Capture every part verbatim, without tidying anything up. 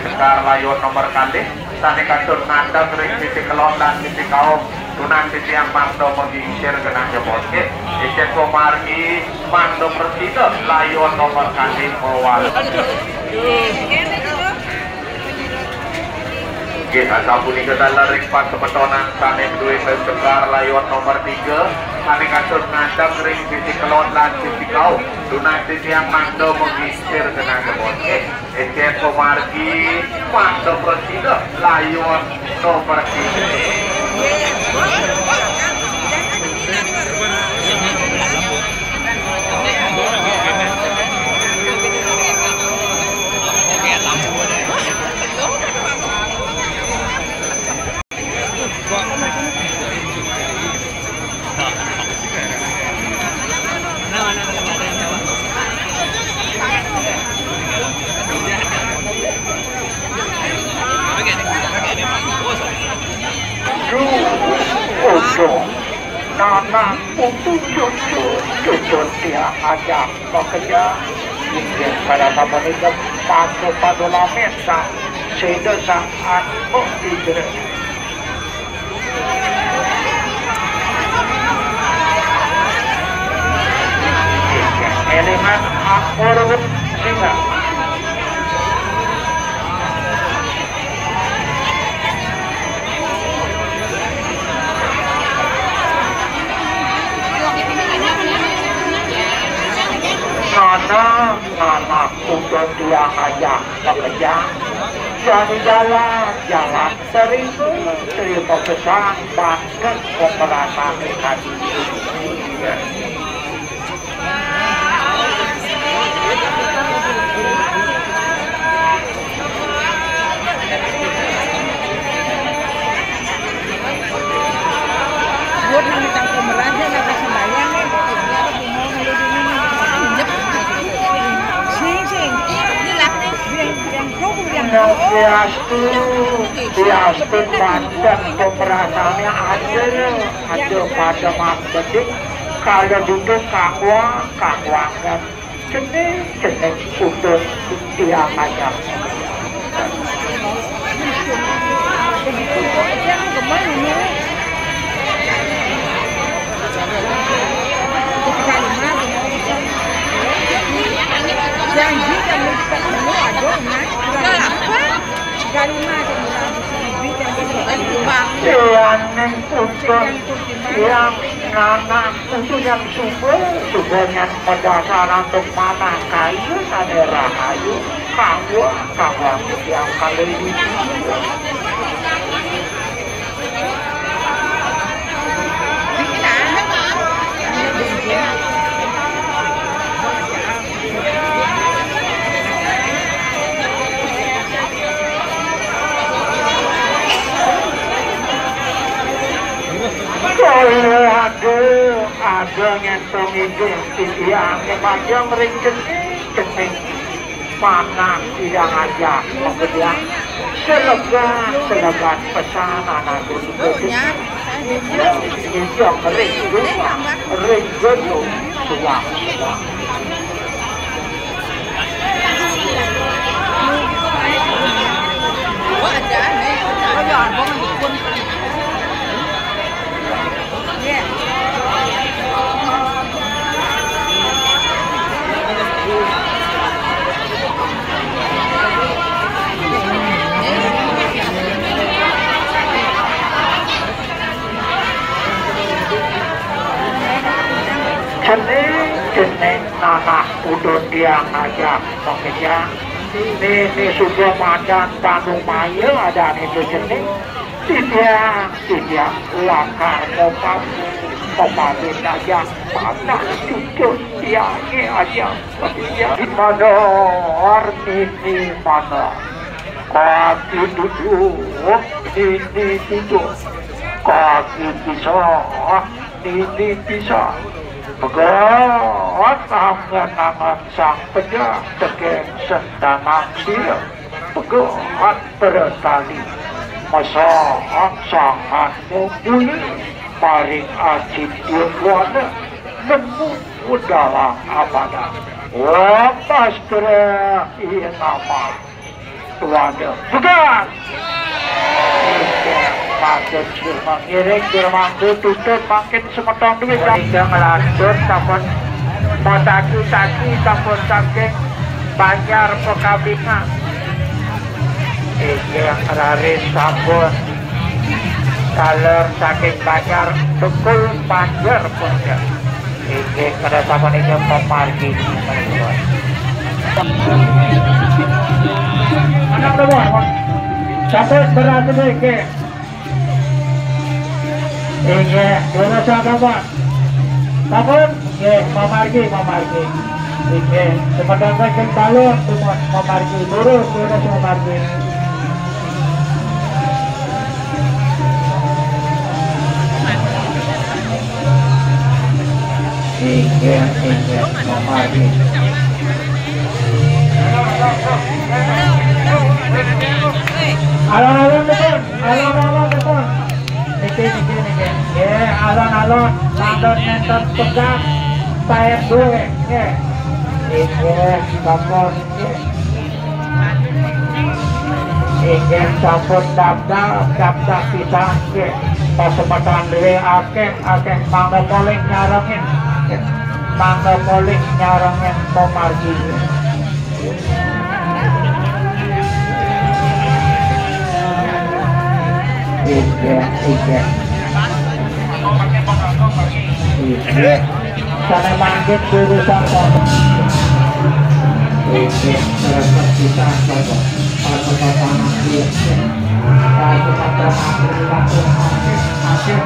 Sekar layuan nomor kalih, sané kantun ngadeg ring sisi kelod lan sisi kaum, tunang titiang mangda maglingsir genah jebos, nggih. Icén pamargi mangda prasida layuan nomor kalih mawali. Nggih, asapunika taler ring pasemetonan sané duwé sekar layuan nomor tiga, sané kantun ngadeg ring sisi kelod lan sisi kaum, tunang titiang mangda maglingsir genah jebos, nggih. Icén pamargi mangda prasida layuan nomor tiga. Duh, aduh, nanang putu cucu, cucu tiang ajak makejang. Inggih, pada sapunika, padu padu lamet sang sida sang anu idre. Elingan akur singa. Nana, nana, udah tiang aja makejang. Jadi jalan, jalan. Terima, terima pesan banget pemerasan tadi. Buat nang tangko meraja nang kasih bayang nih. Sing, sing. Jelas nih. Biang, biang, biang, biang. Biastu, biastu, pancen pemerasaannya ada, ada pada Mas Bedik. Kalau duduk kakuang, kakuangan. Cening, cening, utuh tiang aja. Janji kamu cepat semua, aduh, Mas. Tiga lima aja murah. Tianing putus tiang, nanang putus yang subur, suburnya pedasaran untuk manah kayu, ane rahayu, kawa, kawa tiang kali ini. Kaya ada, ada nyentong inggih titiang, nyemajang ring cening, cening. Manah tidak ngajak pegedian. Selegan, selegan pesan anak. Ijang ring rumah, ring gedung, suang, suang. Cening, cening, nanah udah tiang aja makejang. Nini suba madan tanu maya adan itu cening. Titiang, titiang lakar mopam, mopamit aja. Panah cucuk tiangé aja makejang. Di mana nini mana? Kaki duduk, nini duduk. Kaki pisah, nini pisah. Pegat angen-angen sang pejah, tegeng sentanang sira. Pegat peretali, mesahak sangan mubuli, maring acin yudwana, nemu dalang abadan. Wapas kera iya nama. Waduh, bukan. Maksud cuma ngiring, cuma mangku tutup, makin semeton duit. Sehingga ngelantur sampun mataki-taki sampun saking Banjar Pekabingan. Inggih, raris sampun taler saking Banjar Tukul Banjar Pekabingan. Inggih, kada sampun inggih pamargi. Anak nomor, sampun berhasil, inggih. Inggih, lurus sampun. Sampun, inggih, pamargi, pamargi. Inggih, semeton saking balon, pamargi, lurus, lurus, pamargi. Inggih, inggih, pamargi. Alon-alon, Dukun. Alon-alon, Dukun. Niki, niki, niki. Nggih, alon-alon. Mangda nenten pegat. Saen duwe. Nggih. Inggih, sampun. Inggih sampun damdal, damdal pisan nggih. Pasemeton dhewe akeh, akeh mangda polih nyarengin. Mangda polih nyarengin pamargi. Inggih, inggih. Inggih. Sane mangkin jurusan apa? Inggih, terus kita coba. Kalau coba tanah dia. Kalau coba tanah dia, akeh, akeh,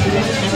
Sih.